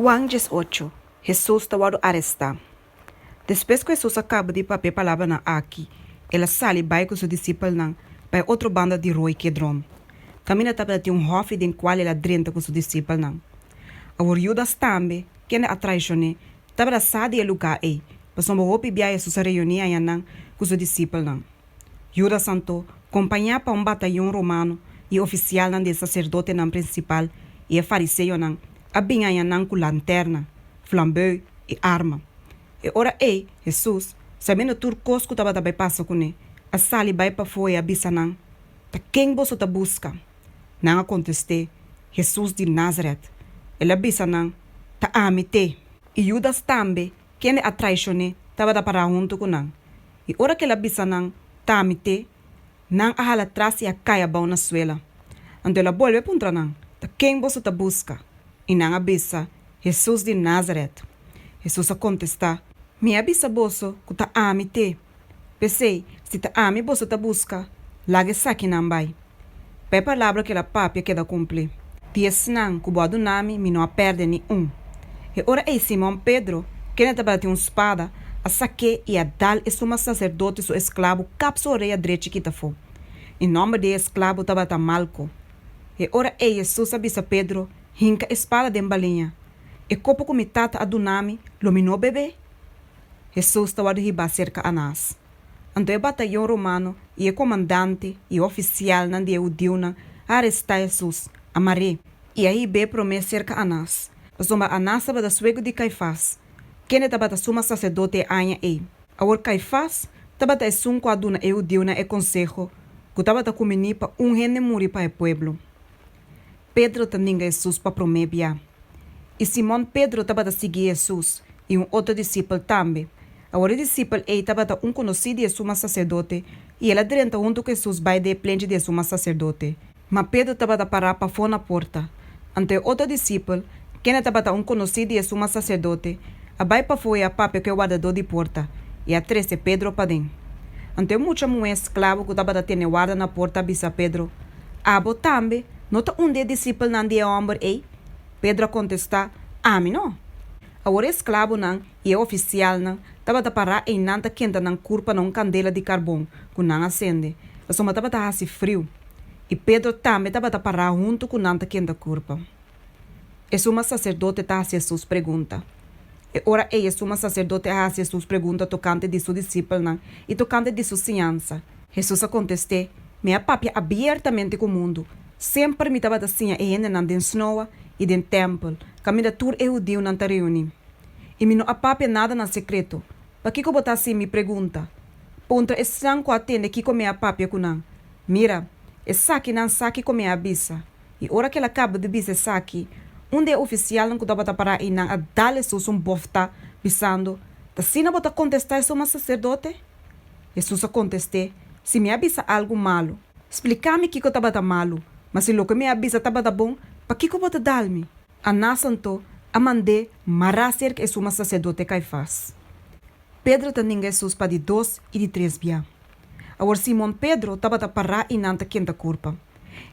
Juan 18, Hesus ta wòrdu arestá. Despues ku Hesus a kaba di papia e palabranan aki, el a sali bai ku su disipelnan pa e otro banda di Roi Kedron, kaminda tabata tin un hòfi den kual el a drenta ku su disipelnan. Awor Judas tambe, kende a traishon'é, tabata sa di e lugá ei, pasobra hopi bia Hesus a reuní ayanan ku su disipelnan. Judas anto, kompañá pa un batayon romano i ofisialnan di e saserdotenan prinsipal i e fariseonan, a bin haña nan ku lanterna, flambeu i arma. E ora ei, Hesus, sabiendo tur kos ku tabata bai pasa kuné, a sali bai pafó i a bisa nan, Ta ken boso ta buska? Nan a kontest'é, Hesus di Názarèt. El a bisa nan, Ta ami t'e. I Judas tambe, kende a traishon'é, tabata pará huntu ku nan. I ora ku el a bisa nan, Ta ami t'e, nan a hala tras i a kai abou na suela. Anto el a bolbe puntra nan, Ta ken boso ta buska? I nan a bisa, Hesus di Názarèt. Hesus a kontestá, Mi a bisa boso ku ta ami t'e. P'esei, si ta ami boso ta buska, laga esakinan bai. Pa e palabra ku el a papia keda kumplí. Di esnan ku bo a duna mi, mi no a pèrdè ni un. E ora ei Simon Pedro, kende tabatin un spada, a sak'é i a dal e suma saserdote su esklabu kap su orea drechi kita afó. E nòmber di e esklabu tabata Malko. E ora ei Hesus a bisa Pedro, Hinka e spada den baliña. E kopo ku mi Tata a duna mi, lo mi no bebé? Hesus ta wòrdu hibá serka Anás. Anto e batayon romano i e komandante i e ofisialnan di e hudiunan a arestá Hesus, a mar'é, i a hib'é promé serka Anás, pasobra Anás tabata suegu di Kaifas, kende tabata suma saserdote e aña ei. Awor Kaifas tabata esun ku a duna e hudiunan e konseho ku tabata kuminí pa un hende muri pa e pueblo. Pedro ta ninga Hesus pa promé bia. I Simon Pedro tabata sigui Hesus i un otro disipel tambe. Awor e disipel ei tabata un konosí di e suma saserdote, i el a drenta huntu ku Hesus bai den e plenchi di e suma saserdote. Ma Pedro tabata pará pafó na porta. Anto e otro disipel, kende tabata un konosí di e suma saserdote, a bai pafó i a papia ku e wardadó di porta, i a trese Pedro paden. Anto e mucha muhé esklabo ku tabata tene warda na porta a bisa Pedro, Abo tambe no ta un di e disipelnan di e hòmber ei? Pedro a kontestá, Ami no. Awor e esklabonan i e ofisialnan tabata pará einan ta kenta nan kurpa na un kandela di karbon ku nan a sende, pasobra tabata hasi friu. I Pedro tambe tabata pará huntu ku nan ta kenta kurpa. E suma saserdote ta hasi Hesus pregunta. E ora ei e suma saserdote a hasi Hesus pregunta tokante di su disipelnan i tokante di su siñansa. Hesus a kontest'é, Mi a papia abiertamente ku mundu. Semper mi tabata siña e hendenan den snoa i den tèmpel, kaminda tur e hudiunan ta reuní. I mi no a papia nada na sekreto. Pakiko bo ta hasi mi pregunta? Puntra esnan ku a tende kiko mi a papia ku nan. Mira, esakinan sa kiko mi a bisa. I ora ku el a kaba di bisa esaki, un di e ofisialnan ku tabata pará einan a dal Hesus un bòftá, bisando, Ta asina bo ta kontestá e suma saserdote? Hesus a kontest'é, Si mi a bisa algu malu, splika mi kiko tabata malu, ma si loke mi a bisa tabata bon, pakiko bo ta dal mi? Anás anto a mand'é mará serka e suma saserdote Kaifas. Pedro ta ninga Hesus pa di dos i di tres bia. Awor Simon Pedro tabata pará i nan ta kenta kurpa.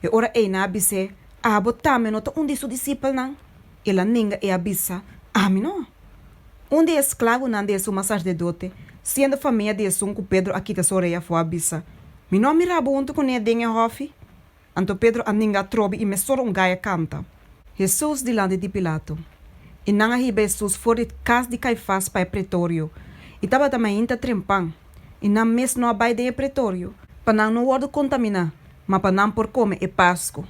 E ora ei nan a bis'é, Abo tambe no ta un di su disipelnan? El a ninga i a bisa, Ami no. Un di e esklavunan di e suma saserdote, siendo famia di esun ku Pedro a kita su orea afó, a bisa, Mi no a mira bo huntu kuné den e hòfi? Anto Pedro a ninga atrobe i mesora un gai a kanta. Hesus dilanti di Pilato. I nan a hiba Hesus for di kas di Kaifas pa e pretorio, i tabata mainta trempan, i nan mes no a bai den e pretorio, pa nan no wòrdu kontaminá, ma pa nan por kome e Pasku.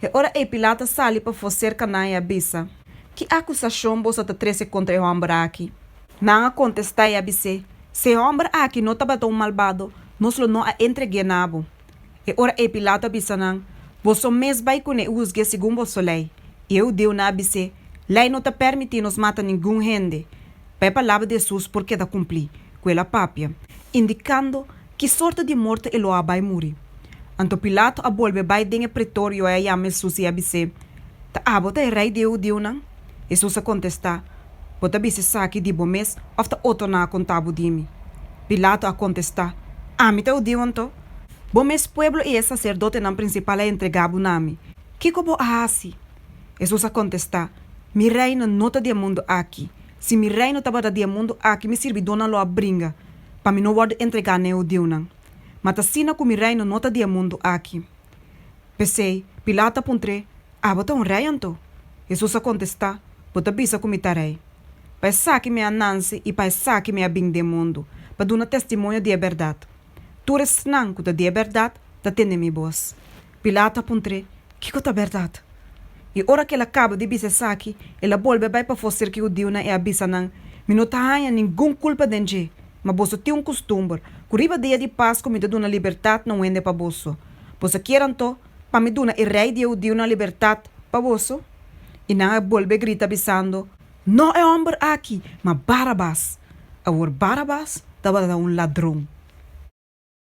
E ora ei Pilato a sali pafó serka nan i a bisa, Ki akusashon boso ta trese kontra e hòmber aki? Nan a kontestá i a bis'é, Si e hòmber aki no tabata un malbado, nos lo no a entreg'é na bo. E ora ei Pilato a bisa nan, Boso mes bai kuné i husg'é segun boso lei. I e hudiunan a bis'é, Lei no ta pèrmití nos mata ningun hende. Pa e palabra di Hesus por keda kumplí, ku el a papia, indikando ki sorto di morto e lo a bai muri. Anto Pilato a bolbe bai den e pretorio i a yama Hesus i a bis'é, Ta abo ta e rei di e hudiunan? Hesus a kontestá, Bo ta bisa esaki di bo mes òf ta otronan a konta bo di mi? Pilato a kontestá, Ami ta hudiu anto? Bo mes pueblo i e saserdotenan prinsipal a entregá bo na mi. Kiko bo a hasi? Hesus a kontestá, Mi reino no ta di e mundu akí. Si mi reino tabata di e mundu akí, mi sirbidónan lo a bringa pa mi no wòrdu entregá na e hudiunan. Ma ta asina ku mi reino no ta di e mundu akí. P'esei, Pilato a puntr'é, Abo ta un rei anto? Hesus a kontestá, Bo ta bisa ku mi ta rei. Pa esaki mi a nanse i pa esaki mi a bin den mundu, pa duna testimonio di e bèrdat. Tur esnan ku ta di e bèrdat ta tende mi bos. Pilato a puntr'é, Kiko ta bèrdat? I ora ku el a kaba di bisa esaki, el a bolbe bai pafó serka e hudiunan i a bisa nan, Mi no ta haña ningun kulpa den dje, ma boso tin un kustumber, ku riba dia di Pasku mi ta duna libertat na un hende pa boso. Boso kier anto pa mi duna e rei di e hudiunan libertat pa boso? I nan a bolbe grita bisando, No e hòmber aki, ma Barabas! Awor Barabas tabata un ladron.